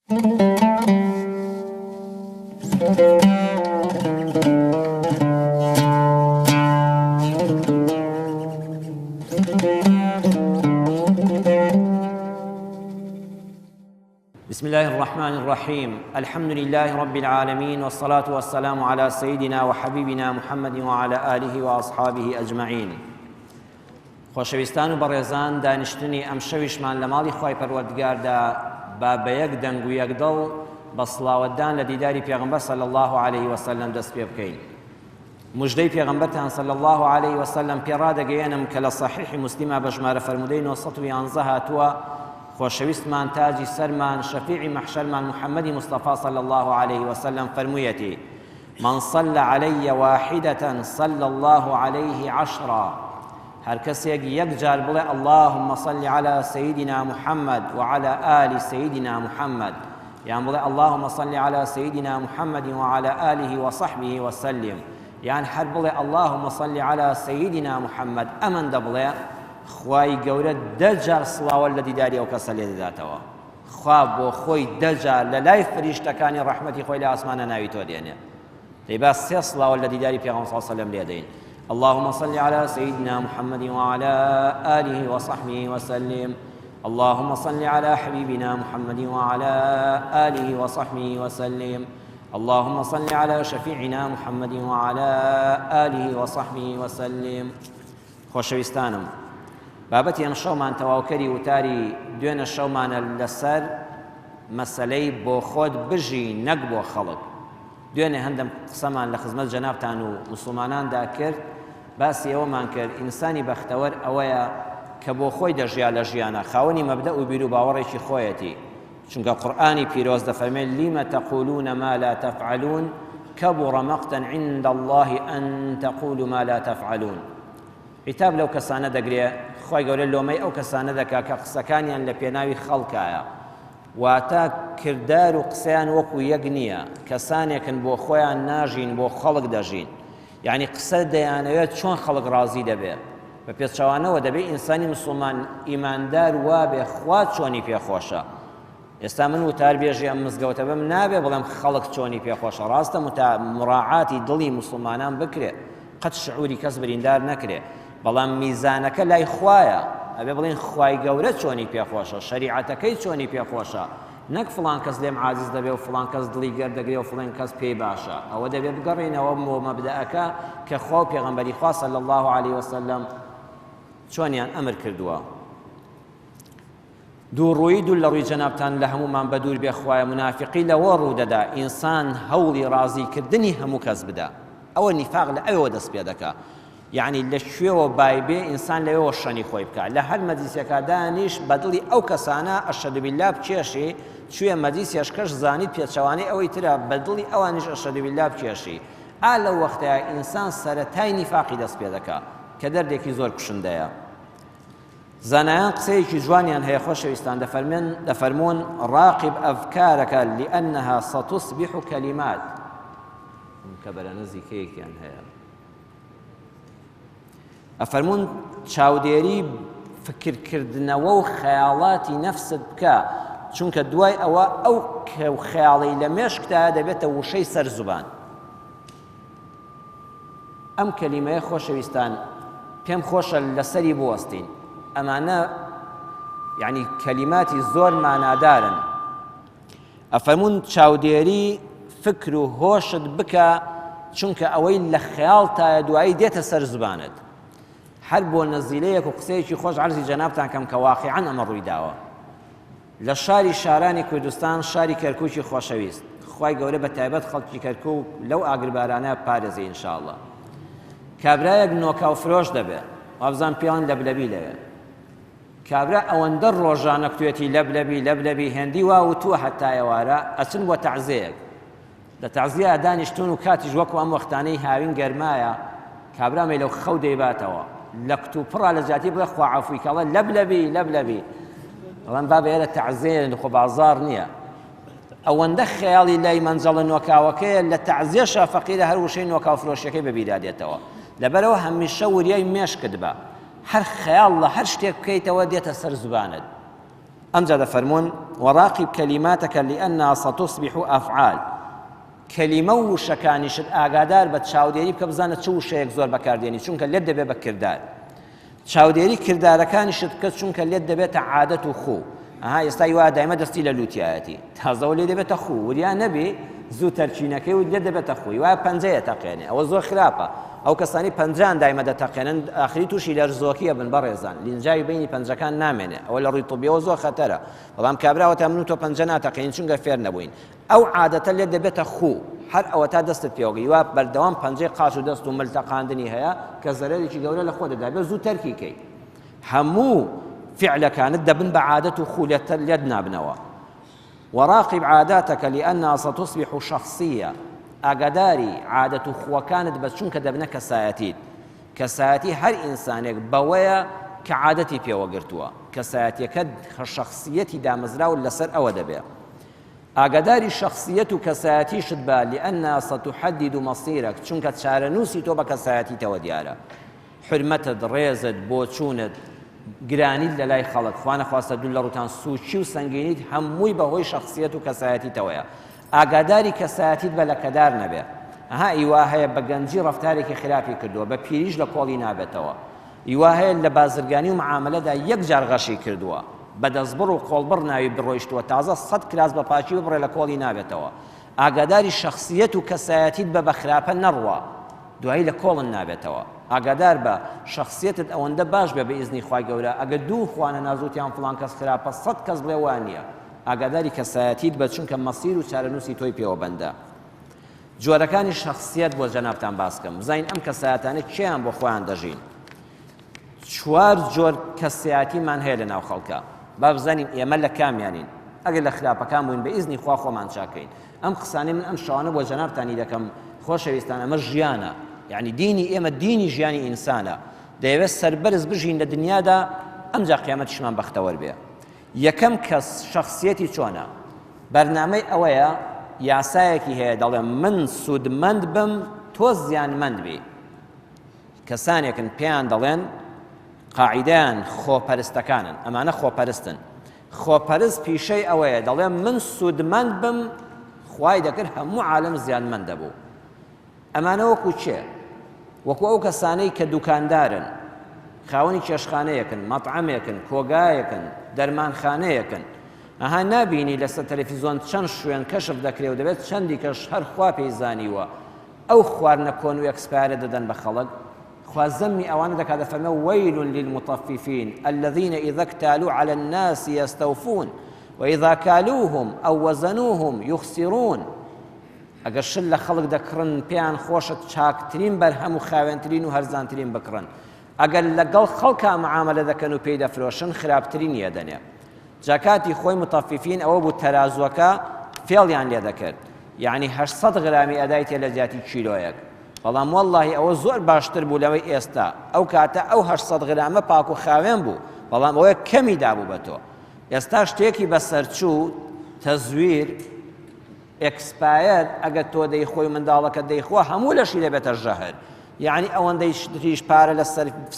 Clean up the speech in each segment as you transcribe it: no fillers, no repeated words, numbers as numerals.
بسم الله الرحمن الرحيم الحمد لله رب العالمين والصلاة والسلام على سيدنا وحبيبنا محمد وعلى آله وأصحابه أجمعين خۆشەویستان و بەڕێزان دانیشتنی ئەمشەویشمان لە ماڵی خوای پەروەردگاردا با بە یەک دەنگ و یەک دڵ بە سڵاوەتدان لە دیداری پێغەمبەر صلی اللە علیه وسلم دەست پێ بکەین. مژدەی پێغەمبەرتان صلی اللە علیه وسلم پێ ڕادەگەیەنم کە لە صحیح مسلمە بە ژمارە فەرموودەی 911 هاتووە خۆشەویستمان تاجی سەرمان شەفیعی مەحشەرمان محەممەدی مستەفا صلی اللە علیه وسلم فەرموویەتی من صلی علی واحدە صلی اللە علیه عشرا هەر کەسێک یەک جار بڵێ اللهم صل علی سیدنا محمد وعلى آل سیدنا محمد یان بڵێ اللهم صل علی سیدنا محمد وعلى آله وصحبه وسلم یان هەر بڵێ اللهم صل علی سیدنا محمد ئەمەندە بڵێ خوای گەورە دە جار سڵاوە لە دیداری ئەو کەسە لێ دەداتەوە. خوا بۆ خۆی دە جار لە لای فریشتەکانی ڕەحمەتی خۆی لە ئاسمانە ناوی تۆ دێنێ. دەی با سێ سڵاوە لە دیداری پێغەمبەر صلی الله علیه وسلم لێ دەین. اللهم صل على سيدنا محمد وعلى آله وصحبه وسلم اللهم صل على حبيبنا محمد وعلى آله وصحبه وسلم اللهم صل على شفيعنا محمد وعلى آله وصحبه وسلم خۆشەویستانم بابەتی ئەمشەومان تەواوکەری وتاری دوێنە شەومانە لەسەر مەسەلەی بۆ خۆت بژی نەک بۆ خەڵک. دوێنێ هەندەم قسەمان لە خزمەت جەنابتان و موسڵماناندا کرد باسی ئەوەمان کرد ئینسانی بەختەوەر ئەوەیە کە بۆ خۆی دەژیا لە ژیانا خاوەنی مەبدەئ و بیروباوەڕێکی خۆیەتی چونکە قورئانی پیرۆز دەفەرمێ لم تقولون ما لا تفعلون کبر مقتا عند الله ان تقولوا ما لا تفعلون عیتاب لەو کەسانە دەگرێ خوای گەورە لۆمەی ئەو کەسانە دەکا کە قسەکانیان لە پێناوی خەڵکایە واتە کردار و قسەیان وەکو یەک نییە کەسانێکن بۆ خۆیان ناژین بۆ خەڵک دەژین یعنی قسە دەیانەوێت چۆن خەڵک ڕازی دەبێ بە پێچەوانەوە دەبێ ئینسانی مسوڵمان ئیماندار وابێ خوا چۆنی پێخۆشە ئێستا من وتاربێژی ئەم مزگەوتە بم نابێ بڵێم خەڵک چۆنی پێخۆشە ڕاستە مراعاتی دڵی مسلمانان بکرێ قەت شعوری کەس بریندار نەکرێ بەڵام میزانەکە لای خوایە ئەبێ بڵێن خوای گەورە چۆنی پێخۆشە شەریعەتەکەی چۆنی پێخۆشە نەک فڵان کەس لێم عاجز دەبێ و فڵان کەس دڵی گەر دەگرێ و فڵێن کەس پێی باشە ئەوە دەبێ بگەڕێینەوە بۆ مەبدەئەکە کە خوا و پێغەمبەری خوا صلی اللە علیه وسلم چۆنیان ئەمر کردووە. دووڕوویی دوور لە ڕووی جەنابتان لە هەموومان بەدوور بێ خوایە مونافیقی لەوە ڕوو دەدا ئینسان هەوڵی ڕازی کردنی هەموو کەس بدا ئەوە نیفاق لە ئەوێوە دەست پێ دەکا یعنی لە کوێوە بای بێ ئینسان لەوێوە شەنی خۆی بکا لە هەر مەجلیسێکا دانیش بە دڵی ئەو کەسانە ئەشهەدو باللە بکێشی چویە مەجلیسێش کەش زانیت پێچەوانەی ئەوەی ترە بە دڵی ئەوانیش ئەشهەدو باللە بکێشی ئا لەو وەختەیا ئینسان سەرەتای نیفاقی دەست پێ دەکا کە دەردێکی زۆر کوشندەیە. زانایان قسەیەکی جوانیان هەیە خۆشەویستان دەفەرمێن دەفەرموون راقب افکارک لانها ستصبح کلمات کە بەرە نزیکەیەکیان هەیە ئەفەرموون چاودێری فکرکردنەوە و خەیاڵاتی نەفست بکە چونکە دوای ئەوە ئەو خەیاڵی لە مێشکدا دەبێتە وشەی سەر زوبان ئەم کەلیمەیە خۆشەویستان پێم خۆشە لەسەری بوەستین ئەمانە یعنی کەلیماتی زۆر مانادارن ئەفەرموون چاودێری فکر و هۆشت بکە چونکە ئەوەی لە خەیاڵتایە دوایی دێتە سەر زبانت هەر بۆ نەزیلەیەک و قسەیەکی خۆش عەرزی جەنابتان کەم کە واقیعەن ئەمە ڕووی داوە لە شاری شارانی کوردستان شاری کەرکوکی خۆشەویست خوای گەورە بە تایبەت خەڵکی کەرکوک لەو ئاگربارانە پارێزێ ان شاء اللە کابرایەک نۆکاو فرۆش دەبێ وابزان پێوان لەبلەبی لەوێ کابرا ئەوەندە ڕۆژانە کوێتی لەبلەبی لەبلەبی هێندی وا وتووە هەتا ئێوارە ئەچن بۆ تەعزەیەک لە تەعزیە دانیشتوون و کاتیش وەکو ئەم وەختانەی هاوین گەرمایە، کابرا مەیلە و خەو دەیباتەوە. لە کتوپڕا لە جیاتی بڵێ خوا عەفوی کە ئەڵێ لەبلەبی لەبلەبی. ئەڵێن بابە ئێرە تەعزیەیە خۆ بازاڕ نییە. ئەوەندە خەیاڵی لای مەنجەڵە نۆکاوەکەیە لە تەعزیەشا فەقیرە هەر وشەی نۆکاو فرۆشیەکەی بەبیرا دێتەوە. لەبەرئەوە هەمیشە وریای مێشکت بە. هەر خەیاڵ لە هەر شتێک بکەیتەوە دێتە سەر زبانت. ئەمجا دەفەرموون. وراقب کلماتك لأنها ستصبح أفعال. کەلیمە و وشەکانیشت ئاگادار بە چاودێری بکە بزانە چ وشەیەک زۆر بەکاردێنی چونکە لێت دەبێ بە کردار. چاودێری کردارەکانیشت بکە چونکە لێت دەبێتە عادەت و خوو. ئەها ئێستا وا دایمە دەستی لە لوتیایەتی تازەوە لێ دەبێتە خوو وریا نەبی زوو تەرکینەکەی و لێ دەبێتە خووی وایە پەنجەیە تەقێنێ ئەوە زۆر خراپە ئەو کەسانی پەنجان دایمە دەتەقێنن ئاخری تووشی لەرزۆکیە بن بەڕێزان لینجاوی بینی پەنجەکان نامێنێ ئەوە لە ڕووی طبیەوە زۆر خەتەرە بەڵام کابراوە تا من و تۆ پەنجە ناتەقێنین چونکە فێر نەبووین ئەو عادەتە لێت دەبێتە خوو، هەر ئەوەتا دەستت پێوەگری وا بەردەوام پەنجەی قاچ و دەست و مل تەقاندنی هەیە کە زەرەرێکی گەورە لە خۆت دەدا بێ زوو تەرکی کەی هەموو فعلەکانت دەبن بە عادەت و خوو لێت لێت نابنەوە. وراقب عاداتك لأنها ستصبح شخصية ئاگاداری عادەت و خووەکانت بە چونکە دەبنە کەسایەتیت کەسایەتی هەر ئینسانێک بەوەیە کە عادەتی پێوە گرتووە کەسایەتیەکەت شخصیەتی دامەزراو لەسەر ئەوە دەبێ ئاگاداری شەخسیەت و کەسایەتیشت بە، لانها ستحدد مصیرک، چونکە چارەنووسی تۆ بە کەسایەتیتەوە دیارە. حورمەتت، ڕێزت، بۆچوونت، گرانیت لەلای خەڵک، خوانەخواستە دوور لە ڕووتان سووکی و سەنگینیت هەمووی بە هۆی شەخسیەت و کەسایەتیتەوەیە. ئاگاداری کەسایەتیت بە لەکەدار نەبێ. ئەها ئی وا هەیە بە گەنجی ڕەفتارێکی خراپی کردووە، بە پیریش لە کۆڵی نابێتەوە. ئی وا هەیە لە بازرگانی و معامەلەدا یەک جار غەشی کردووە، بە دەستبڕ و قۆڵبڕ ناوی بڕۆیشتووە تازە سەت کراس بە پاکی ببڕێ لە کۆڵی نابێتەوە. ئاگاداری شەخسیەت و کەسایەتیت بە بە خراپە نەڕوا دوایی لە کۆڵن نابێتەوە. ئاگادار بە شەخسیەتت ئەوەندە باش بێ بە ئیزنی خوای گەورە ئەگەر دوو خوانەناس وتیان فڵان کەس خراپە سەت کەس بڵێ وا نییە. ئاگاداری کەسایەتیت بە چونکە مەسیر و چارەنووسی تۆی پێوە بەندە. جۆرەکانی شەخسیەت بۆ جەنابتان باس کەم بزانین ئەم کەسایەتانە کێیان بۆ خۆیان دەژین. چوار جۆر کەسایەتیمان هەیە لە ناو خەڵکە با بزانین ئێمە لە کامیانین ئەگەر لە خراپەکان بووین بە ئیزنی خوا خۆمان چاکەین ئەم قسانەی من ئەم شەوانە بۆ جەنابتانی دەکەم خۆشەویستان ئەمە ژیانە یعنی دینی ئێمە دینی ژیانی ئینسانە دەیەوێت سەربەرز بژین لە دنیادا ئەمجا قیامەتیشمان بەختەوەر بێ یەکەم کەس شەخسیەتی چۆنە؟ بەرنامەی ئەوەیە یاسایەکی هەیە دەڵێ من سوودمەند بم تۆ زیانمەند بی کەسانێکن پێیان دەڵێن قاعیدەیان خۆپەرستەکانن ئەمانە خۆپەرستن خۆپەرست پیشەی ئەوەیە دەڵێ من سوودمەند بم خوای دەکرد هەموو عالم زیانمەند دەبوو ئەمانە وەکو کێ؟ وەکو ئەو کەسانەی کە دوکاندارن، خاوەنی چێشتخانەیەکن، مەتعەمێکن، کۆگایەکن، دەرمانخانەیەکن. ئەها نابینی لەسەر تەلەفیزۆن چەند شوێن کەشف دەکرێ و دەبێت چەندی کەش هەر خوا پێی زانیوە ئەو خواردنە کۆن و expire ە دەدەن بە خەڵک؟ خوا زەمی ئەوانە دەکات دەفەرمێ ویل للمطففین الذین اذا اکتالوا علی الناس یستوفون واذا کالوهم او وزنوهم یخسرون. ئەگەر شت لە خەڵک دەکڕن پێیان خۆشە چاکترین بەرهەم و خاوێنترین و هەرزانترین بکڕن، ئەگەر لەگەڵ خەڵکا معامەلە دەکەن و پێی دەفرۆشن خراپترینی ئەدەنێ. جا کاتی خۆی متەفیفین ئەوە بوو تەرازوەکە فێڵیان لێ دەکرد یەعنی 800 غرامی ئەدایتێ لە جیاتی کیلۆیەک بەڵام وەڵڵاهی ئەوە زۆر باشتر بوو لەوەی ئێستا ئەو کاتە ئەو 800 غرامە پاک و خاوێن بوو بەڵام ئەوەیە کەمی دابوو بە تۆ ئێستا شتێکی بەسەرچوو تەزویر expire ئەگەر تۆ دەیخۆی و منداڵەکەت دەیخوا هەموو لەشی دەبێتە ژەهر یەعنی ئەوەندەی تریش پارە لە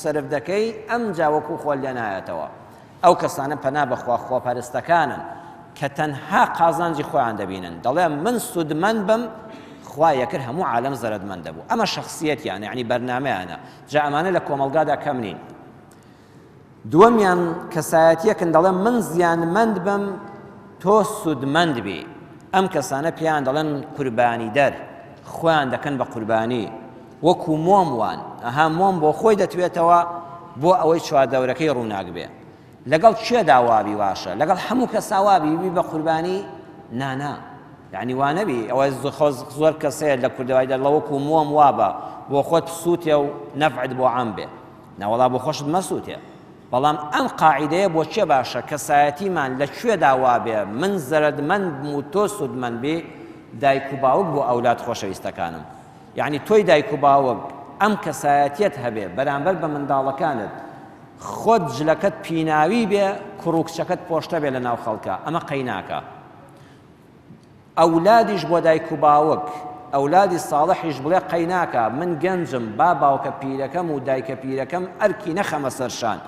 سەرف دەکەی ئەمجا وەکو خۆت لێ نایەتەوە ئەو کەسانە پەنا بەخوا خۆپەرستەکانن کە تەنها قازانجی خۆیان دەبینن دەڵێ من سوودمەند بم خوا یەکر هەموو عالەم زەرەدمەند دەبوو ئەمە شخصیەتیانە یعنی بەرنامەیانە جا ئەمانە لە کۆمەڵگادا کەم نین دووەمیان کەسایەتیەکن دەڵێن من زیانمەند بم تۆ سوودمەند بی ئەم کەسانە پێیان دەڵێن قوربانیدەر خۆیان دەکەن بە قوربانی وەکو مۆم وان ئەها مۆم بۆ خۆی دەتوێتەوە بۆ ئەوەی چواردەورەکەی ڕووناک بێ لەگەڵ کێدا وابی باشە لەگەڵ هەموو کەسا وابی بی بە قوربانی نانا یعنی وانەبی ئەوە زۆر کەسەیە لە کوردەوای دەڵە وەکو مۆم وابە بۆ خۆت سووتێ و نەفعت بۆ عام بێ نەوەڵا بۆ خۆشت مەسوتێ بەڵام ئەم قاعیدەیە بۆ کێ باشە کەسایەتیمان لە کوێدا وابێ من زەرەدمەند بم و تۆ سوودمەند بی دایک و باوک بۆ ئەولاد خۆشەویستەکانم یعنی تۆی دایک و باوک ئەم کەسایەتیەت هەبێ بەرامبەر بە منداڵەکانت خۆت جلەکەت پیناوی بێ کوڕ و کچەکەت پۆشتە بێ لە ناو خەڵکە ئەمە قەیناکە ئەولادیش بۆ دایک و باوک، ئەولادی ساڵحیش بڵێ قەیناکا من گەنجم با باوکە پیرەکەم و دایکە پیرەکەم ئەرکی نەخەمە سەر شان.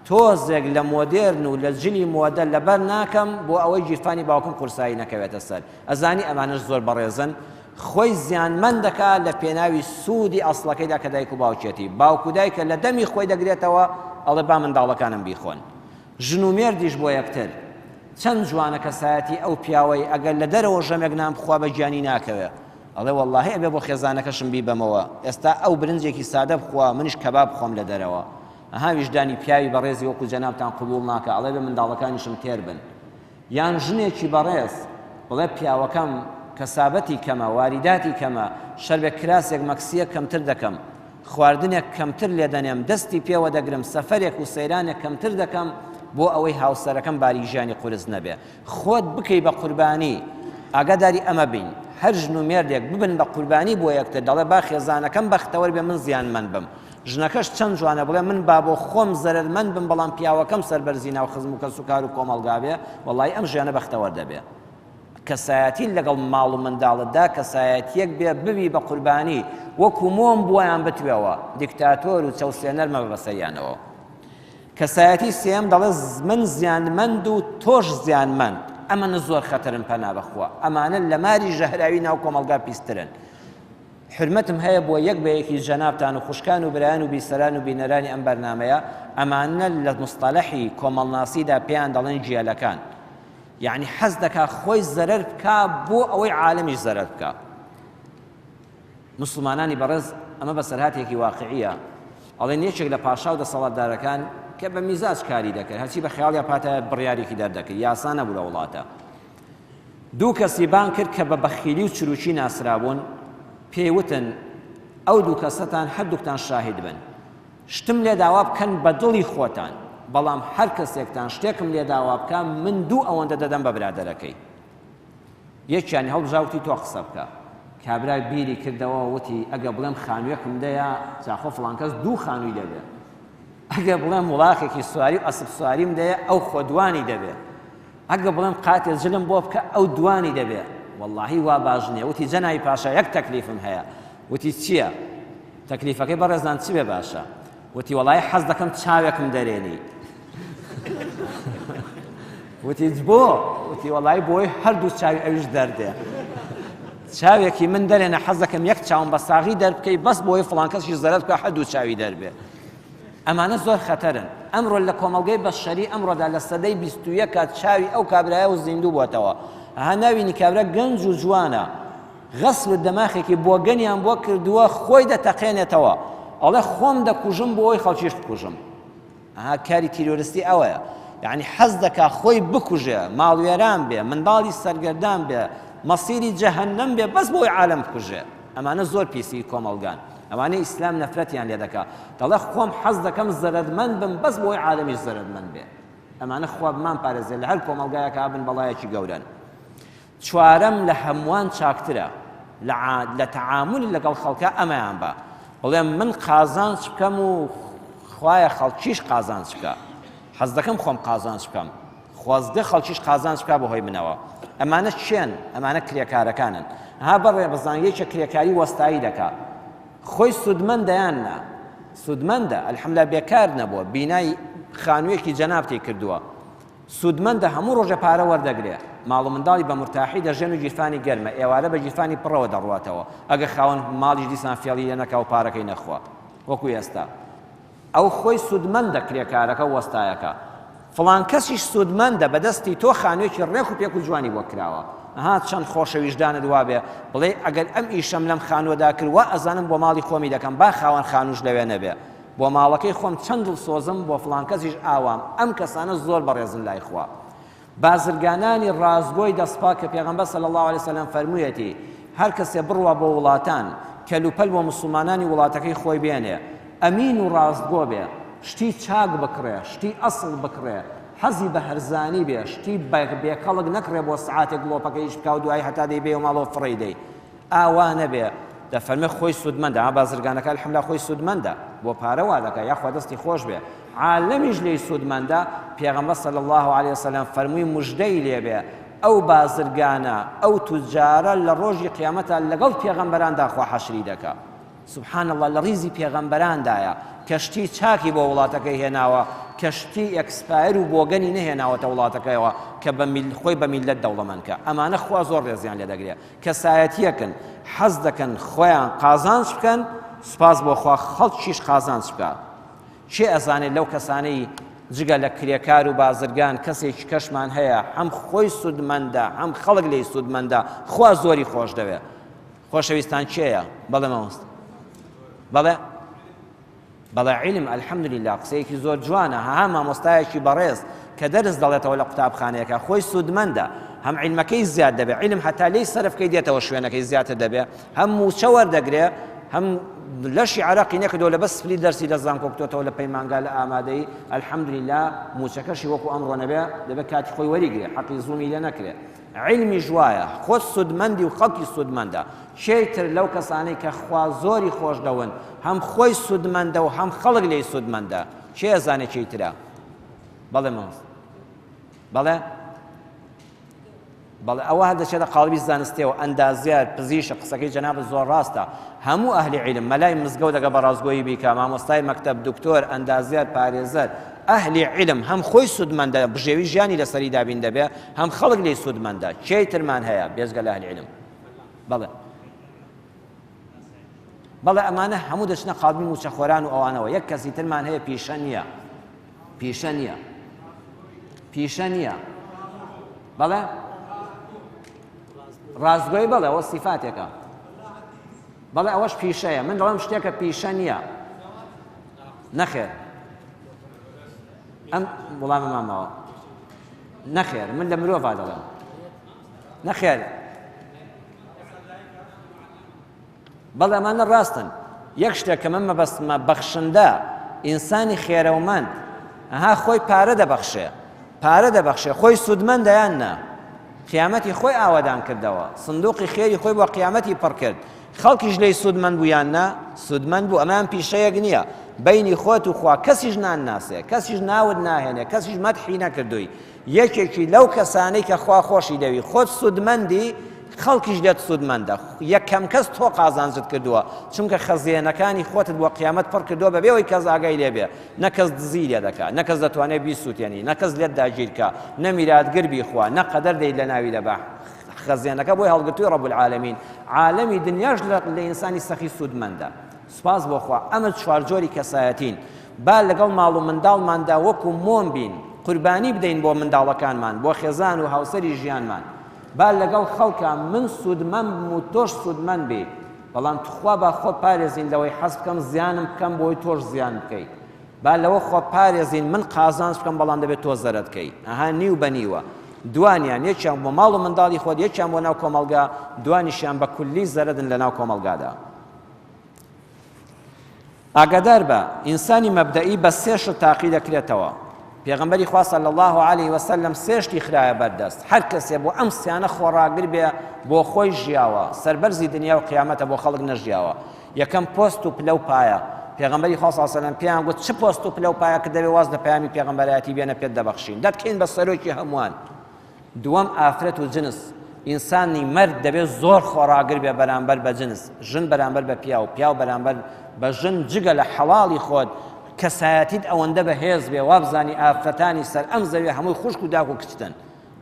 تۆزێک لە مۆدێرن و لە جلی مۆدە لەبەر ناکەم بۆ ئەوەی گیرفانی باوکم قورسایی نەکەوێتە سەر. ئەزانی ئەمانەش زۆر بەڕێزن، خۆی زیانمەند دەکا لە پێناوی سوودی ئەسڵەکەیدا کە دایک و باوکیەتی. باوک و دایکە لە دەمی خۆی دەگرێتەوە ئەڵێ با منداڵەکانم بیخۆن. ژن و مێردیش بۆ یەکتر. چەند جوانە کەسایەتی ئەو پیاوەی ئەگەر لە دەرەوە ژەمێک نان بخوا بە گیانی ناکەوێ. ئەڵێ وەڵاهی ئەبێ بۆ خێزانەکەشم بیبەمەوە، ئێستا ئەو برنجێکی سادە بخوا منیش کەباب بخۆم لە دەرەوە. ئەها ویژدانی پیاوی بەڕێزی وەکو جەنابتان قبوڵ ناکا ئەڵێ بێ منداڵەکانیشم تێر بن. یان ژنێکی بەڕێز بڵێ پیاوەکەم کەسابەتی کەمە واریداتی کەمە شەربێک کراسێک مەکسیەک کەمتر دەکەم خواردنێک کەمتر لێدەنێم دەستی پێوە دەگرم سەفەرێک و سەیرانێک کەمتر دەکەم بۆ ئەوەی هاوسەرەکەم باری ژیانی قورس نەبێ. خۆت بکەی بە قوربانی ئاگاداری ئەمە بین هەر ژن و مێردێک ببن بە قوربانی بۆ یەکتر دەڵێ با خێزانەکەم بەختەوەر بێ من زیانمەند بم ژنەکەش چەند جوانە بڵێ من با بۆ خۆم زەرەرمەند بم بەڵام پیاوەکەم سەربەرزی ناو خزم و کەسوکار و کۆمەڵگا بێ وەڵی ئەم ژیانە بەختەوەر دەبێ کەسایەتی لەگەڵ ماڵ و منداڵتدا کەسایەتیەک بێ ببی بە قوربانی وەکو مۆم بۆیان بتوێەوە دیکتاتۆر و چەوسێنەر مەبە بەسەریانەوە. کەسایەتی سێیەم دەڵێ من زیانمەند و تۆش زیانمەند، ئەمەنە زۆر خەتەرن پەنا بەخوا، ئەمانە لە ماری ژەهراوی ناو کۆمەڵگا پیسترن. حورمەتم هەیە بۆ یەک بە یەکی جەنابتان و خوشکان و برایان و بیسەران و بینەرانی ئەم بەرنامەیە، ئەمانە لە مستەلەحی کۆمەڵناسیدا پێیان دەڵێن گیەلەکان. یەعنی حەز دەکا خۆی زەرەر بکا بۆ ئەوەی عالەمیش زەرەر بکا. موسڵمانانی بەڕێز ئەمە بەسەرهاتێکی واقعیە، ئەڵێن یەکێک لە پاشا و دەسەڵاتدارەکان کە بە میزاج کاری دەکرد هەرچی بە خەیاڵیا پاتایە بڕیارێکی دەردەکرد یاسا نەبوو لە وڵاتە دوو کەسی بان کرد کە بە بەخیلی و چروکی ناسرابوون پێی وتن ئەو دوو کەسەتان هەردووکتان شاهید بن شتم لێ داوا بکەن بە دڵی خۆتان بەڵام هەر کەسێکتان شتێکم لێ داوا بکە من دوو ئەوەندە دەدەم بە برادەرەکەی یەکیانی هەڵبژا وتی تۆ قسە بکە. کابرا بیری کردەوە وتی ئەگە بڵێم خانوویەکم دەیا جا خۆ فڵان کەس دوو خانووی دەبێ. ئەگە بڵێم وڵاخێکی سواری و ئەسپ سواریم دەیە ئەو خۆ دوانی دەبێ. ئەگە بڵێم قاتێ جلم بۆ بکە ئەو دوانی دەبێ. وەڵاهی وا باش نییە. وتی جەنابی پاشا یەک تەکلیفم هەیە. وتی چییە؟ تەکلیفەکەی بەڕێزان چ بێ باشە؟ وتی وەڵایی حەز دەکەم چاوێکم دەرێنی. وتی بۆ؟ وتی وەڵایی بۆی هەردوو چاوی ئەویش دەردێ. چاوێکی من دەرێنە حەز دەکەم یەک چاوم بە ساغی دەربکەی بەس بۆی فڵان کەسیش زەرەر بکە هەردوو چاوی دەربێ. ئەمانە زۆر خەتەرن. ئەمڕۆ لە کۆمەڵگەی بەشەری ئەمڕۆدا لە سەدەی 21 چاوی ئەو کابرایە و زیندوو بۆتەوە. ها ناوینی کابرا گەنج و جوانە. غەسل و دەماخێکی بۆگەنیان بۆ کردووە خۆی دەتەقێنێتەوە ئەڵێ خۆم دەکوژم بۆ ئەوەی خەڵکیش بکوژم. ئەها کاری تیرۆرستی ئەوەیە یعنی حەز دەکا خۆی بکوژێ ماڵوێران بێ منداڵی سەرگەردان بێ مەسیری جەهەنەم بێ بەس بۆی عالەم بکوژێ ئەمانە زۆر پیسی کۆمەڵگان ئەوانە ئیسلام نەفرەتیان لێ دەکا دەڵێ خۆم حەز دەکەم زەرەرمەند بم بەس بۆی عالەمیش زەرەرمەند بێ ئەمانە خوا بمان پارێزێ لە هەر کۆمەڵگایەکا بن بەڵایەکی گەورەن چوارەم لە هەمووان چاکترە لە تەعامول لەگەڵ خەڵکا ئەمەیان بە بڵێم من قازانج بکەم و خوایە خەڵکیش قازانج بکە حەز دەکەم خۆم قازانج بکەم خۆزگە خەڵکیش قازانج بکە بەهۆی منەوە ئەمانە چێن ئەمانە کرێکارەکانن ها بەڕێ بزان یەکێ کرێکاری وەستایی دەکا خۆی سوودمەندە یان نا سوودمەندە الحمدلله بێکار نەبووە بینای خانوویەکی جەنابتی کردووە سوودمەندە هەموو ڕۆژێ پارە وەردەگرێ، ماڵ و منداڵی بە مورتاحی دەژێن و گیرفانی گەرمە، ئێوارە بە گیرفانی پڕەوە دەڕواتەوە، ئەگەر خاوەن ماڵیش دیسان فێڵی لێ نەکا و پارەکەی نەخوا وەکوو ئێستا. ئەو خۆی سوودمەندە کرێکارەکە و وەستایەکە. فڵان کەسیش سوودمەندە بە دەستی تۆ خانوویەکی ڕێک و پێک و جوانی بۆ کراوە. ئەها چەند خۆشە ویژدانت وابێ بڵێی ئەگەر ئەم ئیشەم لەم خانووەدا کرد وا ئەزانم بۆ ماڵی خۆمی دەکەم با خاوەن خانووش لەوێ نەبێ. بۆ ماڵەکەی خۆم چەند دڵسۆزم بۆ فڵان کەسیش ئاوام ئەم کەسانە زۆر بەڕێزن لای خوا بازرگانانی ڕاستگۆی دەستپاک کە پێغەمبەر صلی اللە علیه وسلم فەرموویەتی هەر کەسێ بڕوا بۆ وڵاتان کەلوپەل بۆ مسوڵمانانی وڵاتەکەی خۆی بێنێ ئەمین و ڕاستگۆ بێ شتی چاک بکڕێ شتی ئەسڵ بکڕێ حەزی بە هەرزانی بێ شتی بێکەڵک نەکڕێ بۆ سعاتێک گڵۆپەکە ئیش بکا و دوایی هەتا دەیبەیەوە ماڵەوە فڕێی دەی ئاوا نەبێ دەفەرمێ خۆی سوودمەندە ها بازرگانەکە الحمدلله خۆی سوودمەندە بۆ پارە وا دەکا یاخوا دەستی خۆش بێ عالەمیش لێی سوودمەندە پێغەمبەر صلی الله علیه وسلم فەرمووی مژدەی لێ بێ ئەو بازرگانە ئەو توجارە لە ڕۆژی قیامەتا لەگەڵ پێغەمبەراندا خوا حەشری دەکا سبحان اللە لە ڕیزی پێغەمبەراندایە کە شتی چاکی بۆ وڵاتەکەی هێناوە. کە شتی expire و بۆگەنی نەهێناوەتە وڵاتەکەیەوە کە بە میل خۆی بە میللەت دەوڵەمەند کە. ئەمانە خوا زۆر ڕێزیان لێ دەگرێ. کەسایەتیەکن حەز دەکەن خۆیان قازانج بکەن، سوپاس بۆ خوا خەڵکیش قازانج بکا. کێ ئەزانێ لەو کەسانەی جگە لە کرێکار و بازرگان کەسێکی کەشمان هەیە هەم خۆی سوودمەندە هەم خەڵک لێی سوودمەندە خوا زۆری خۆش دەوێ. خۆشەویستان کێیە؟ بەڵێ مامۆستا. بەڵێ بەڵێ عیلم الحمدللە قسەیەکی زۆر جوانە ها مامۆستایەکی بەڕێز کە دەرس دەڵێتەوە لە قوتابخانەیەکە خۆی سوودمەندە هەم عیلمەکەی زیاد دەبێ عیلم هەتا لێی سەرفکەی دێتەوە شوێنەکەی زیاتر دەبێ هەم مووچە وەردەگرێ هەم لەشی عراقی نەکردەوە لە بەس سپلی دەرسی لە زانکۆ کتۆتەوە لە پەیمانگا لە ئامادەی الحمدللە مووچەکەشی وەکو ئەمڕۆ نەبێ دەبێت کاتی خۆی وەریگرێ حەقی زوومی لێ نەکرێ عیلمیش وایە خۆت سودمەندی و خەڵکی سودمەندە کێی تر لەو کەسانەی کە خوا زۆری خۆش دەون هەم خۆی سودمەندە و هەم خەڵک لێی سودمەندە کێ ئەزانێ کێی ترە بەڵێ مامۆستا بەڵێ بەڵێ ئەوە هەر دەچێتە قاڵبی زانستیەوە ئەندازیار پزیشک قسەکەی جەنابت زۆر ڕاستە هەموو ئەهلی عیلم مەلای مزگەوت ئەگەر بە ڕاستگۆیی بیکا مامۆستای مەکتەب دکتۆر ئەندازیار پارێزەر ئەهلی عیلم هەم خۆی سوودمەندە بژێوی ژیانی لەسەری دابین دەبێ هەم خەڵک لێی سوودمەندە کێی ترمان هەیە بێجگە لە ئەهلی عیلم بەڵێ بەڵێ ئەمانە هەموو دەچنە قاڵبی موچەخۆران و ئەوانەوە یەک کەسی ترمان هەیە پیشە نییە پیشە نییە پیشە نییە بەڵێ ڕاستگۆی بەڵێ ئەوە سیفاتێکە بەڵێ ئەوەش پیشەیە من دەڵێم شتێکە پیشە نییە نەخێر ئەم وڵامە مامەوە نەخێر من لە مرۆڤ دەڵێم نەخێر بەڵێ ئەمانە ڕاستن یەک شتێک کە من مەبەستمە بەخشندە ئینسانی خێرەومەند ئەها خۆی پارە دەبەخشێ پارە دەبەخشێ خۆی سوودمەندە یان نا قیامەتی خۆی ئاوەدان کردەوە سندوقی خێری خۆی بۆ قیامەتی پڕ کرد خەڵکیش لێی سوودمەند بوو یان نا سوودمەند بوو ئەمان پیشەیەک نییە بینی خۆت و خوا کەسیش نان ناسێ کەسیش ناوت ناهێنێ کەسیش مەدحی نەکردووی یەکێکی لەو کەسانەی کە خوا خۆشی دەوی خۆت سوودمەندی خەڵکیش لێت سوودمەندە یەکەم کەس تۆ قازانجت کردووە چونکە خەزێنەکانی خۆتت بۆ قیامەت پڕ کردووە بەبێ ئەوەی کەس ئاگای لێ بێ نە کەس دزی لێ دەکا نە کەس دەتوانێت بیسووتێنی نە کەس لێت داگیرکا نە میراتگر بیخوا نە قەدەر دەی لەناوی دەبا خەزێنەکە بۆی هەڵگرتووی ڕەب العالمین عالەمی دنیاش لە ئینسانی سەخی سوودمەندە سوپاس بۆ خوا ئەمە چوارجۆری کەسایەتین با لەگەڵ ماڵ و منداڵماندا وەکو مۆم بین قوربانی بدەین بۆ منداڵەکانمان بۆ خێزان و هاوسەری ژیانمان با لەگەڵ خەڵکا من سوودمەند بم و تۆش سوودمەند بی بەڵام تخوا با خۆ پارێزین لەوەی حەز بکەم زیانم بکەم بۆی تۆش زیان بکەی با لەوە خۆ پارێزین من قازانج بکەم بەڵام دەبێت تۆ زەرەد کەی ئەها نیو بە نیوە دوانیان یەکیان بۆ ماڵ و منداڵی خۆت یەکیان بۆ ناو کۆمەڵگا دوانیشیان بە کولی زەرەدن لە ناو کۆمەڵگادا ئاگادار بە، ئینسانی مەبدەئی بە سێ شت تاقی دەکرێتەوە. پێغەمبەری خوا صلی اللە علیه وسلم سێ شتی خرایە بەردەست، هەر کەسێ بۆ ئەم سیانە خۆڕاگر بێ بۆ خۆی ژیاوە، سەربەرزی دنیا و قیامەتە بۆ خەڵک نەژیاوە. یەکەم پۆست و پلە و پایە. پێغەمبەری خوا صلی اللە علیه وسلم پێیان گوت چ پۆست و پلە و پایەکت دەوێ واز لە پەیامی پێغەمبەرایەتی بێنە پێت دەبەخشین دەتکەین بە سەرۆکی هەمووان. دووەم ئافرەت و جنس، ئینسانی مەرد دەبێت زۆر خۆڕاگر بێ بەرامبەر بە جنس، ژن بەرامبەر بە پیاو، پیاو بەرامبەر بە ژن، جگە لە حەڵاڵی خۆت، کەسایەتیت ئەوەندە بەهێز بێ وابزانی ئافرەتانی سەر ئەم زەویە هەمووی خوشک و داک و کچتن،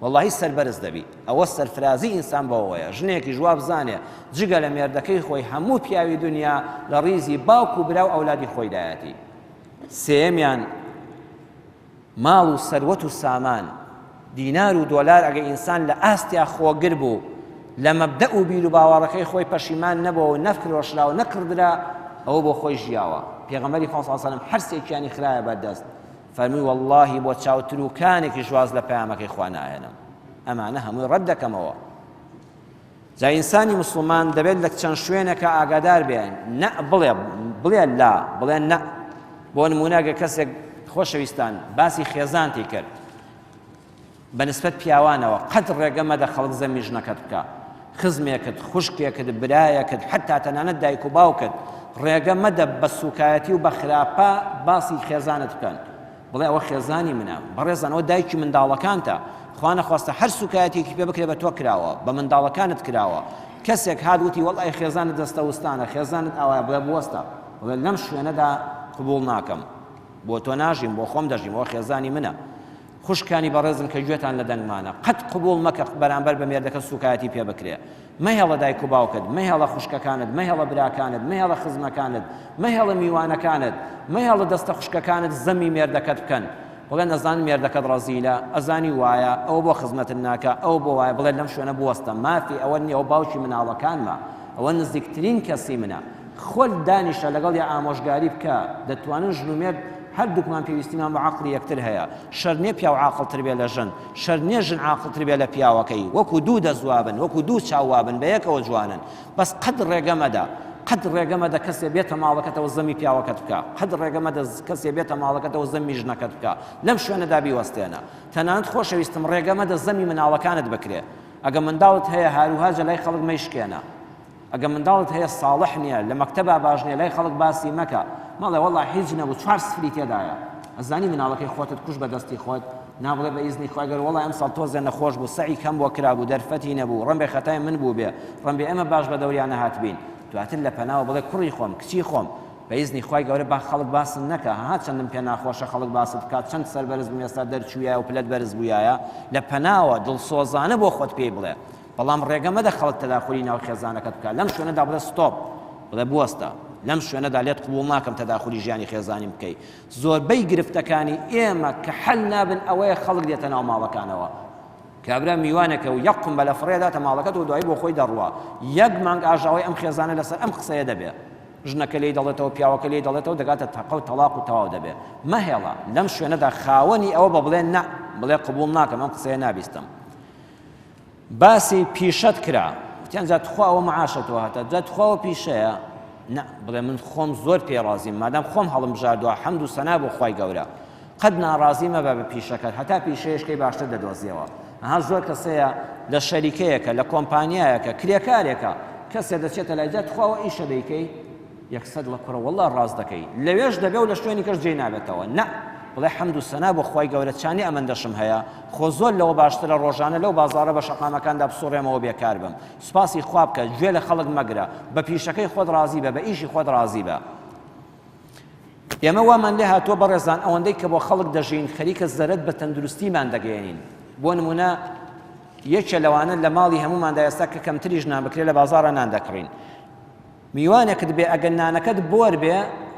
وەڵاهی سەربەرز دەبی، ئەوە سەرفرازی ئینسان بەوەیە، ژنێکیش وابزانێ جگە لە مێردەکەی خۆی هەموو پیاوی دونیا لە ڕیزی باوک و برا و ئەولادی خۆیدایەتی. سێیەمیان. ماڵ و سەروەت و سامان، دینار و دۆلار ئەگەر ئینسان لە ئاستیا خۆگر بوو، لە مەبدەئ و بیروباوەڕەکەی خۆی پەشیمان نەبۆوە و نەفرۆشرا و نەکڕدرا، ئەوە بۆ خۆی ژیاوە. پێغەمبەری خوا صلی اللە علیە وسلم هەرسێکیانی خرایە بەردەست، فەرمووی وەڵڵاهی بۆ چاوتروکانێکیش واز لە پەیامەکەی خوا ناهێنم. ئەمانە هەمووی ڕەت دەکەمەوە. جا ئینسانی موسڵمان دەبێت لە چەند شوێنێکا ئاگادار بێ نە بڵێ بڵێ لا بڵێ نە بۆ نمونە گە کەسێک خۆشەویستان باسی خێزانتی کرد بە نسبەت پیاوانەوە قەت ڕێگە مەدە خەڵک زەمی ژنەکەت بکە خزمێکت خوشکێکت برایەکت حتا تەنانەت دایک و باوکت ڕێگە مەدە بە سوکایەتی و بە خراپە باسی خێزانت بکەن بڵێ ئەوە خێزانی منە، بەڕێزان ئەوە دایکی منداڵەکانتە، خوا نەخواستە هەر سوکایەتیەکی پێ بکرێ بە تۆ کراوە، بە منداڵەکانت کراوە، کەسێک هات وتی وەڵای خێزانت دەستەوستانە، خێزانت ئاوایە، بڵێ بوەستە، بڵێ لەم شوێنەدا قبوڵ ناکەم. بۆ تۆ ناژیم بۆ خۆم دەژیم ئەوە خێزانی منە. خوشکانی بەڕێزم کە گوێتان لە دەنگمانە قەت قبوڵ مەکە بەرامبەر بە مێردەکەت سوکایەتی پێ بکرێ. مەهێڵە دایک و باوکت، مەهێڵە خوشکەکانت، مەهێڵە براکانت، مەهێڵە خزمەکانت، مەهێڵە میوانەکانت، مەهێڵە دەستە خوشکەکانت زەمی مێردەکەت بکەن. بڵێ نەزانم مێردەکەت ڕەزیلە، ئەزانی وایە، ئەوە بۆ خزمەتت ناکا، ئەوە بۆ وایە، بڵێ لەم شوێنە بوەستە، مافی ئەوەت نییە، ئەوە باوکی مناڵەکانمە، ئەوە نزیکترین کەسی منە. خۆت دانیشە لەگەڵیا ئامۆژگاری بکە، دەتوانن ژن و مێرد هەردووکمان پێویستیمان بە عەقڵی یەکتر هەیە، شەرت نییە پیاو عاقڵتر بێ لە ژن، شەرت نییە ژن عاقڵتر بێ لە پیاوەکەی، وەکو دوو دەست وابن، وەکو دوو چاو وابن، بەیەکەوە جوانن، بەس قەت ڕێگە مەدە، قەت ڕێگە مەدە کەسێ بێتە ماڵەکەتەوە زەمی پیاوەکەت بکا، قەت ڕێگە مەدە کەسێ بێتە ماڵەکەتەوە زەمی ژنەکەت بکا، لەم شوێنەدا بیوەستێنە. تەنانەت خۆشەویستم ڕێگە مەدە زەمی مناڵەکانت بکرێ. ئەگە منداڵت هەیە هاروهاجە لای خەڵک مەیشکێنە. ئەگە منداڵت هەیە ساڵح نیە لە مەکتەبا باش نیە لای خەڵک باسی مەکە مەڵێ وەڵا هیچ نەبوو چوار سفری تێدایە ئەزانی مناڵەکەی خۆتت کوشت بە دەستی خۆت نا بڵێ بە ئیزنی خوا گەر وەڵا ئەمساڵ تۆزێ نەخۆش بوو سەعی کەم بۆ کرابوو دەرفەتی نەبوو ڕەنبێ خەتای من بووبێ ڕەنبێ ئێمە باش بە دەوریا نەهاتبین دواتر لە پەناوە بڵێ کوڕی خۆم کچی خۆم بە ئیزنی خوای گەورە با خەڵک باست نەکا ها چەندم پێ ناخۆشە خەڵک باست بکات چەند سەربەرز بووم ئێستا دەرچوویایە و پلەت بەرز بوویایە لە پەناوە دڵسۆزانە بۆ خۆت پێی بڵێ بەڵام ڕێگە مەدە خەڵک تەداخولی ناو خێزانەکەت بکات لەم شوێنەدا بڵێ ستۆپ بڵێ بوەستە لەم شوێنەدا لێت قبوڵ ناکەم تەداخولی ژیانی خێزانیم بکەی زۆربەی گرفتەکانی ئێمە کە حەل نابن ئەوەیە خەڵک دێتە ناو ماڵەکانەوە کابرا میوانێکە و یەک قومبەلە فڕێداتە ماڵەکەت و دوایی بۆ خۆی دەڕوا یەک مانگ ئاژاوەی ئەم خێزانە لەسەر ئەم قسەیە دەبێ ژنەکە لێی دەڵێتەوە پیاوەکە لێی دەڵێتەوە دەگاتە تەقە و تەڵاق و تەواو دەبێ مەهێڵە لەم شوێنەدا خاوەنی ئەوە بە بڵێ نا بڵێ قبوڵ ناکەم ئەم قسەیە نابیستم باسی پیشەت کرا وتیان جا تخوا ئەوە معاشە تۆ هەتە جا تخوا ئەوە پیشەیە نا بڵێ من خۆم زۆر پێ ڕازیم مادام خۆم هەڵم بژاردووە حەمد و سەنا بۆ خوای گەورە قەت ناڕازی مەبە بە پیشەکەت هەتا پیشەیەشکەی باشتر دەدۆزیەوە ئەها زۆر کەسەیە لە شەریکەیەکە لە کۆمپانیایەکە کرێکارێکە کەسێ دەچێتە لای جا تخوا ئەوە ئیشە دەیکەی یەکسەر دڵە کوڕە وەڵا ڕاست دەکەی لەوێش دەبێ و لە شوێنی کەش جێی نابێتەوە نا بڵێ حەمد و سەنا بۆ خوای گەورە چانی ئەمەندەشم هەیە خۆ زۆر لەوە باشترە ڕۆژانە لەو بازاڕە بە شەقامەکاندا بسوڕێمەوە بێکار بم سوپاسی خوا بکە گوێ لە خەڵک مەگرە بە پیشەکەی خۆت ڕازی بە بە ئیشی خۆت ڕازی بە ئێمە وامان لێ هاتووە بەڕێزان ئەوەندەی کە بۆ خەڵک دەژین خەریکە زەرەد بە تەندروستیمان دەگەیەنین بۆ نمونە یەکێ لەوانە لە ماڵی هەموماندا ئێستا کە کەمتریش نان بکرێت لە بازاڕە نان دەکڕین میوانێکت بێ ئەگەر نانەکەت بۆر بێ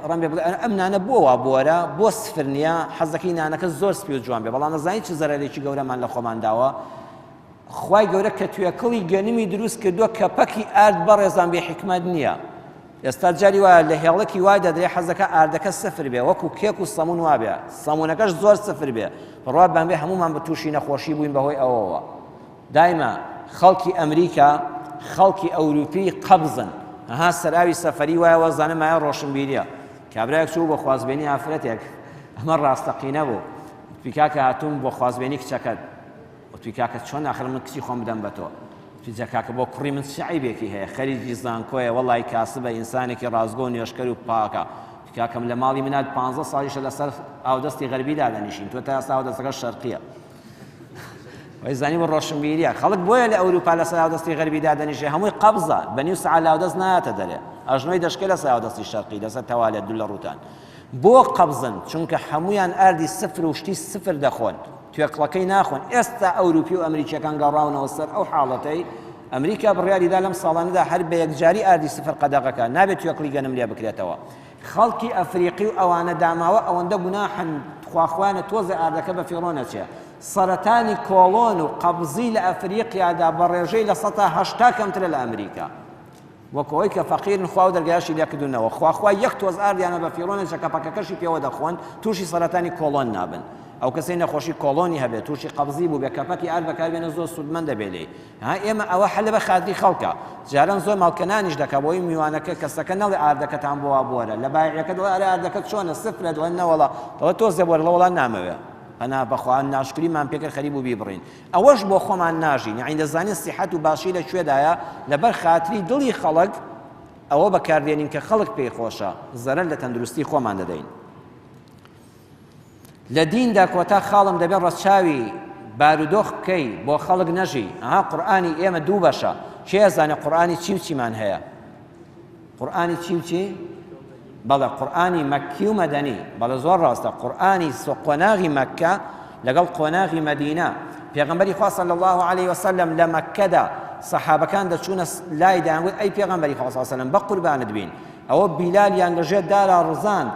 ڕەنبێ بڵێ ئەم نانە بۆ وا بۆرە بۆ سفر نییە حەزەکەی نانەکە زۆر سپی و جوان بێ بەڵام دەزانی چ زەرەرێکی گەورەمان لە خۆمان داوە خوای گەورە کە توێکڵی گەنمی دروست کردووە کە پەکی ئارد بەڕێزان بێ حیکمەت نییە ئێستا جاری وایە لە هێڵەکی وای دەدرێ حەزەکە ئاردەکە سفر بێ وەکو کێک و سەمون وابێ سەمونەکەش زۆر سفر بێ بڕواتمان بێ هەمومان بە تووشی نەخۆشی بووین بەهۆی ئەوەوە دایمە خەڵکی ئەمریکا خەڵکی ئەوروپی قەبزن ئەها سەراوی سەفەری وایە وەزانە مایە ڕۆشنبیریە کابرایەک چوو بۆ خوازبێنی ئافرەتێک ئەمە ڕاستەقینە بوو وتوی کاکە هاتووم بۆ خوازبێنی کچەکەت وتوی کاکە چۆن ئاخر من کچی خۆم بدەم بە تۆ وتوی جا کاکە بۆ کوڕی من چ عەیبێکی هەیە خەریکی زانکۆیە وەڵی کاسبە ئینسانێکی ڕاستگۆ و نوێژکەر و پاکە کاکەم لە ماڵی منات پانزە ساڵیشە لەسەر ئاودەستی غەربی دادەنیشین تۆ تا ئێستا ئاودەستەکە شەرقیە وای زانی بۆ ڕۆشنبیریە خەڵک بۆیە لە ئەوروپا لەسەر ئاودەستی غەربی دادەنیشێ هەمووی قەبزە بە نیو سەعات لە ئاودەست نایەتە دەرێ ئەژنۆی دەشکێ لەسەر ئاودەستی شەرقی لەسەر تەوالێت دوو لە ڕووتان بۆ قەبزن چونکە هەمویان ئاردی سفر و شتی سفر دەخۆن توێکڵەکەی ناخۆن ئێستا ئەوروپی و ئەمریکیەکان گەڕاونەوە سەر ئەو حاڵەتەی ئەمریکا بڕیاریدا لەم ساڵانەدا هەر بە یەکجاری ئاردی سفر قەدەغەکە نابێت توێکڵی گەنم لێ بکرێتەوە خەڵکی ئەفریقی و ئەوانە داماوە ئەوەندە گوناحن تخوا خۆیانە تۆزێ ئاردەکە بە فیڕۆ نەچێ سەرەتانی کۆڵۆن و قەبزی لە ئەفریقیادا بە ڕێژەی 80% کەمترە لە ئەمریکا وەک ئەوەی کە فەقیرن خوا و دەرگایشی لێکردونەوە خوا خوا یەک تۆز ئاردیانە بە فیڕۆ نەچێ کە پەکەکەشی پێوە دەخۆن تووشی سەرەتانی کۆڵۆن نابن ئەو کەسەی نەخۆشی کۆڵۆنی هەبێت تووشی قەبزی بوو بێ کەپەکی ئارد بەکاربێنە زۆر سوودمەند دەبێ لێی ها ئێمە ئەوە حەلە بە خاتری خەڵکە جاران زۆر ماڵ کە نانیش دەکا بۆی میوانەکە کەسەکە نەڵێ ئاردەکەتان بۆ وا بۆرە لە بایعەکە دەڵێ ئەرێ ئاردەکە چۆنە سفرە دەڵێن نەوەڵا دەڵێ تۆزێ بۆرە وەڵا نامەوێ پەنا بەخوا ناشکریمان پێکرد خەریک بوو بیبڕین ئەوەش بۆ خۆمان ناژین یعنی دەزانین سیحەت و باشی لە کوێدایە لەبەر خاتری دڵی خەڵک ئەوە بەکاردێنین کە خەڵک پێی خۆشە زەرەر لە تەندروستی خۆمان دەدەین لە دیندا کۆتا خاڵم دەبێت ڕەچاوی بارودۆخ بکەی بۆ خەڵک نەژی ئەها قورئانی ئێمە دوو بەشە کێ ئەزانێ قورئانی چی و چیمان هەیە قورئانی چی و چی؟ بەڵێ قورئانی مەککی و مەدەنی، بەڵێ زۆر ڕاستە قورئانی قۆناغی مەککە لەگەڵ قۆناغی مەدینە، پێغەمبەری خوا صلی اللە علیە وسلم لە مەککەدا سەحابەکان دەچوونە لای دەیانگوت ئەی پێغەمبەری خوا صلی اللە علیە وسلم بەقوربانت بین ئەوە بیلالیان لەژێر دارا ڕزاند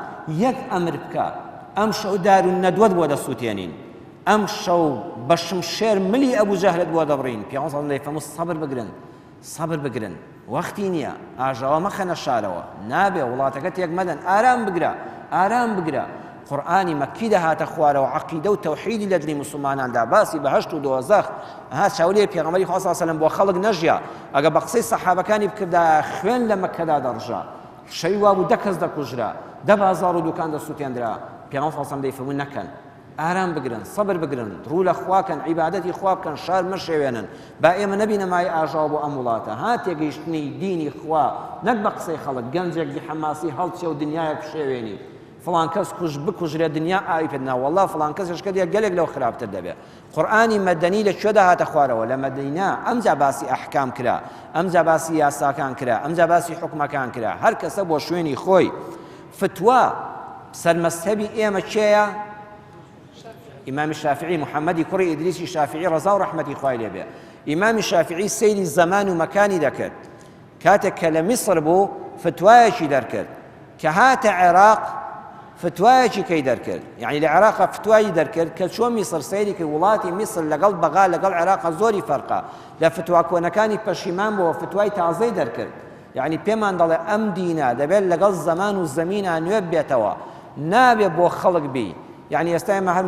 یەک ئەمر بکە ئەم شەو دار و نەدوەت بۆ دەسووتێنین ئەم شەو بە شمشێر ملی ئەبوو جەهلت بۆ دەبڕین پێغەمبەر صلی اللە علیه وسلم سەبر بگرن سەبر بگرن وەختی نییە ئاژاوە مەخەنە شارەوە نابێ وڵاتەکە تێک مەدەن ئارام بگرە ئارام بگرە قورئانی مەککی دەهاتە خوارەوە عەقیدە و تەوحیدی لە دڵی موسڵماناندا باسی بەهەشت و دۆزەخ ها چاولێ پێغەمبەری خوا صلی الله علیه و سلم بۆ خەڵک نەژیا ئەگە بە قسەی سەحابەکانی بکردایە خوێن لە مەککەدا دەڕژا شەوی وابوو دە کەس دەکوژرا دە بازاڕ و دوکان دەسووتێندرا پێغەمبەر صلی الله علیه و سلم دەیفەرموو نەکەن ئارام بگرن، سەبر بگرن، ڕوو لە خوا کەن، عیبادەتی خوا بکەن، شار مەشێوێنن، با ئێمە نەبینە مایەی ئاژاوە بۆ ئەم وڵاتە، ها تێگەیشتنی دینی خوا نەک بە قسەی خەڵک، گەنجێک بی حەماسی هەڵچێ و دنیایەک بشێوێنی، فڵان کەس کوژ بکوژرێ دنیا ئاوی پێ نا وەڵا فڵان کەسێش کە دێ گەلێک لەو خراپتر دەبێ. قورئانی مەدەنی لە کوێدا هاتە خوارەوە؟ لە مەدینە، ئەمجا باسی ئەحکام کرا، ئەمجا باسی یاساکان کرا، ئەمجا باسی حوکمەکان کرا، هەر کەسە بۆ شوێنی خۆی. فتوا سەرمەزهەبی ئێمە کێیە؟ ئیمامی شافعی محەممەدی کوڕی ئیدریسی شافعی ڕەزا و ڕەحمەتی خوای لێ بێ ئیمامی شافعی سەیری زەمان و مەکانی دەکرد کاتێک کە لە میسر بوو فتوایەکی دەرکرد کە هاتە عێراق فتوایەکی کەی دەرکرد یعنی لە عێراق فتوایی دەرکرد کە چۆن میسر سەیری کرد وڵاتی میسر لەگەڵ بەغا لەگەڵ عێراق زۆری فەرقە لە فتوا کۆنەکانی پەشیمان بۆ فتوای تازەی دەرکرد یەعنی پێمان دەڵێ ئەم دینە دەبێت لەگەڵ زەمان و زەمینا نوێ بێتەوە نابێ بۆ خەڵک بی یعنی ئێستا ئێمە هەر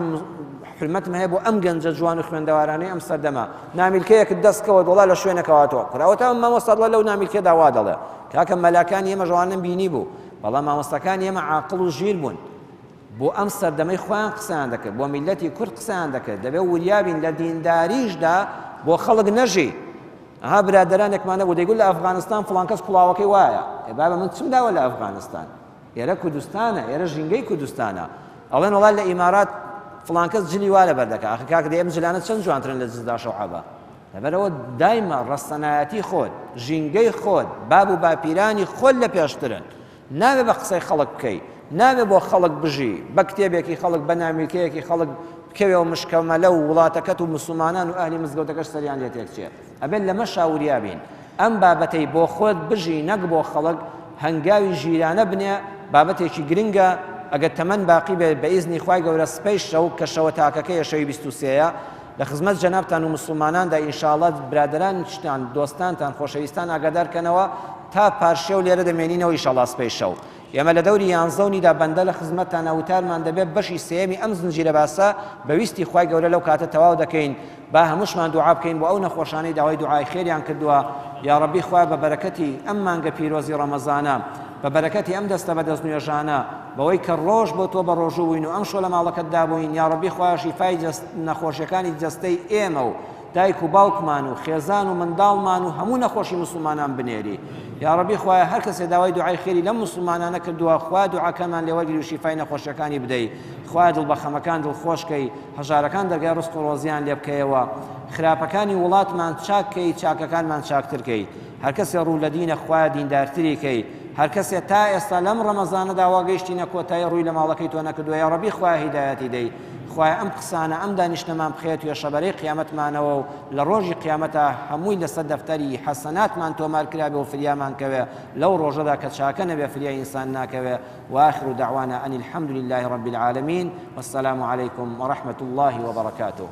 حرمەتم هەیە بۆ ئەم گەنجە جوان و خوێندەوارانەی ئەم سەردەمە نامیلکەیەکت دەست کەوت وڵا لە شوێنەکەوە تۆ کوراوە تا مامۆستا دڵە لەو نامیلکەدا وا دەڵێ کاکە مەلاکانی ئێمە ژوانم بینی بوو بەڵام مامۆستاکانی ئێمە عاقڵ و ژیر بوون بۆ ئەم سەردەمەی خۆیان قسەیان دەکرد بۆ میلەتی کورد قسەیان دەکرد دەبێت وریابین لە دینداریشدا بۆ خەڵک نەژی ئەها برادەرانێکمان هەبوو دەیگوت لە ئەفغانستان فڵان کەس کوڵاوەکەی وایە. ئێ بابە من چم داوە لە ئەفغانستان؟ ئێرە کوردستانە، ئێرە ژینگەی کوردستانە. ئەڵێن وەڵا لە ئیمارات فڵان کەس جلی وا لەبەر دەکا. ئاخر کاکە دەی ئەم جلانە چەند جوانترن لە جزداشە و عەبا. لەبەرئەوە دایمە ڕەسەنایەتی خۆت، ژینگەی خۆت، باب و باپیرانی خۆت لە پێشترن. نابێ بە قسەی خەڵک بکەی، نابێ بۆ خەڵک بژی، بە کتێبێکی خەڵک، بە نامیلکەیەکی خەڵک بکەوێ و مشکەمەلە و وڵاتەکەت و موسڵمانان و ئەهلی مزگەوتەکەش سەریان لێ تێکچێ. ئەبێت لەمەشا وریا بین. ئەم بابەتەی بۆ خۆت بژی نەک بۆ خەڵک، هەنگاوی ژیرانە بنێ، بابەتێکی گرنگە، ئەگەر تەمەن باقی بێت بە ئیزنی خوای گەورە سپەی شەو کە شەوە تاکەکەیە شەوی 23 یە، لە خزمەت جەنابتان و موسڵماناندا ان شاء اللە برادەرانیشتان دۆستانتان خۆشەویستان ئاگادار کەنەوە تا پارشێو لێرە دەمێنینەوە ان شاء اللە سبەی شەو ئێمە لە دەوری یانزە و نیدا بەندە لە خزمەتتانە وتارمان دەبێت بەشی سێیەمی ئەم زنجیرە باسە بە ویستی خوای گەورە لەو کاتە تەواو دەکەین با هەمووشمان دوعا بکەین بۆ ئەو نەخۆشانەی داوای دوعای خێریان کردووە یاڕەبی خوایە بە بەرەکەتی ئەم مانگە پیرۆزی ڕەمەزانە بە بەرەکەتی ئەم دەستە بە دەست نوێژانە بەوەی کە ڕۆژ بۆ تۆ بە ڕۆژوو بووین و ئەمشۆ لە ماڵەکەتدا بووین یاڕەبی خوایە شیفای نەخۆشیەکانی جەستەی ئێمە و دایک و باوکمان و خێزان و منداڵمان و هەموو نەخۆشی موسڵمانان بنێری یاڕەبی خوایە هەر کەسێ داوای دوعای خێری لەم موسڵمانانە کردووە خوایە دوعاکانمان لێ وەرگری و شیفای نەخۆشیەکانی بدەی خوایە دڵ بەخەمەکان دڵخۆش کەی هەژارەکان دەرگای ڕزق و ڕۆزیان لێ بکەیەوە خراپەکانی وڵاتمان چاک کەی چاکەکانمان چاکتر کەی هەرکەسێ ڕوو لە دینە خوایە دیندارتری کەی هەرکەسێ تا ئێستا لەم ڕەمەزانەدا وا گەیشتینە کۆتایی ڕووی لە ماڵەکەی تۆ نەکردووە یاڕەبی خوایە هیدایەتی دەی خوایە ئەم قسانە ئەم دانیشتنەمان بخەیە توێشەبەرەی قیامەتمانەوە و لە ڕۆژی قیامەتا هەمووی لەسەر دەفتەری حەسەناتمان تۆمار کرابێ و فریامان کەوێ لەو ڕۆژەدا کە چاکە نەبێ فریای ئینسان ناکەوێ وآخر دعوانا أن الحمد لله رب العالمين والسلام عليكم ورحمة الله وبركاته.